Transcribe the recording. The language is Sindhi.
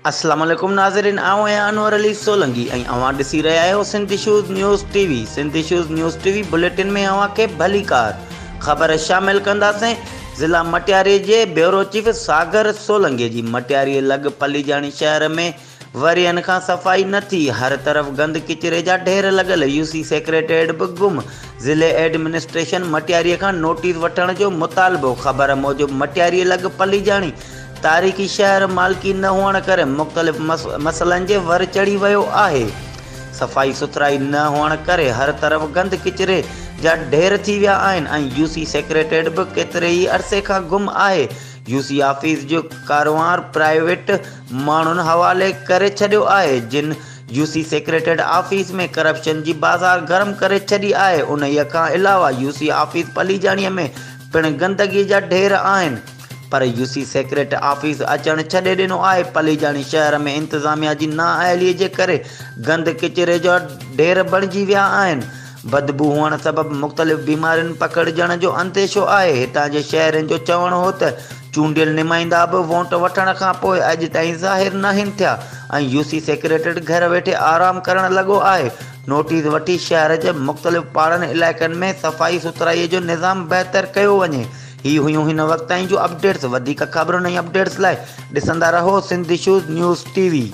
اسلام عليڪم ناظرين آئون آهيان انور علي سولنگي ۽ اوهان ڏسي رهيا آهيو Sindh issues news T V Sindh issues news T V bulletin ۾ اوهان کي ڀليڪار خبر شامل ڪنداسين ضلع مٽياري جي بيورو چيف ساگر سولنگي جي مٽياري لڳ پليجاڻي شهر ۾ ورهين کان صفائي نه ٿي، هر طرف گند ڪچري جا ڍير لڳل، يو سي سيڪريٽريٽ به گم، ضلعي ايڊمنسٽريشن مٽياري کان نوٽيس وٺڻ جو مطالبو، خبر موجب مٽياري لڳ پليجاڻي تاريخي شهر مالڪي نه هئڻ ڪري مختلف مسئلن جي ور چڙهي ويو آهي، صفائي سٿرائي نه هئڻ ڪري هر طرف گند ڪچري جا ڍير ٿي ويا آهن ۽ يو سي سيڪريٽريٽ به ڪيتري ئي عرصي کان گم آهي، يو سي آفيس جو ڪاروهنوار پرائيويٽ ماڻهن حوالي ڪري ڇڏيو آهي جن U C secretariat office ۾ corruption جي بازار گرم ڪري ڇڏي آهي انهيء کان علاوه يو سي آفيس پليجاڻي ۾ پڻ گندگي جا ڍير آهن پر يو سي سيڪريٽ آفيس اچڻ ڇڏي ڏنو آهي پليجاڻي شهر ۾ انتظاميا جي نااهلي جي ڪري گند ڪچري جا ڍير بڻجي ويا آهن بدبو هئڻ سبب مختلف بيمارين پکڙجڻ جو انديشو آهي، هتان جي شهرين جو چوڻ هو ته چونڊيل نمائندا به ووٽ وٺڻ کان پوء اڄ تائين ظاهر ناهن ٿيا ۽ يو سي سيڪريٽريٽ گهر ويٺي آرام ڪرڻ لڳو آهي، نوٽيس وٺي شهر جي مختلف پاڙن علائقن ۾ صفائي سٿرائي جو نظام بهتر ڪيو وڃي، هي هيون هن وقت تائين جون اپڊيٽس، وڌيڪ خبرن ۽ اپڊيٽس لاء ڏسندا رهو Sindh issues news T V.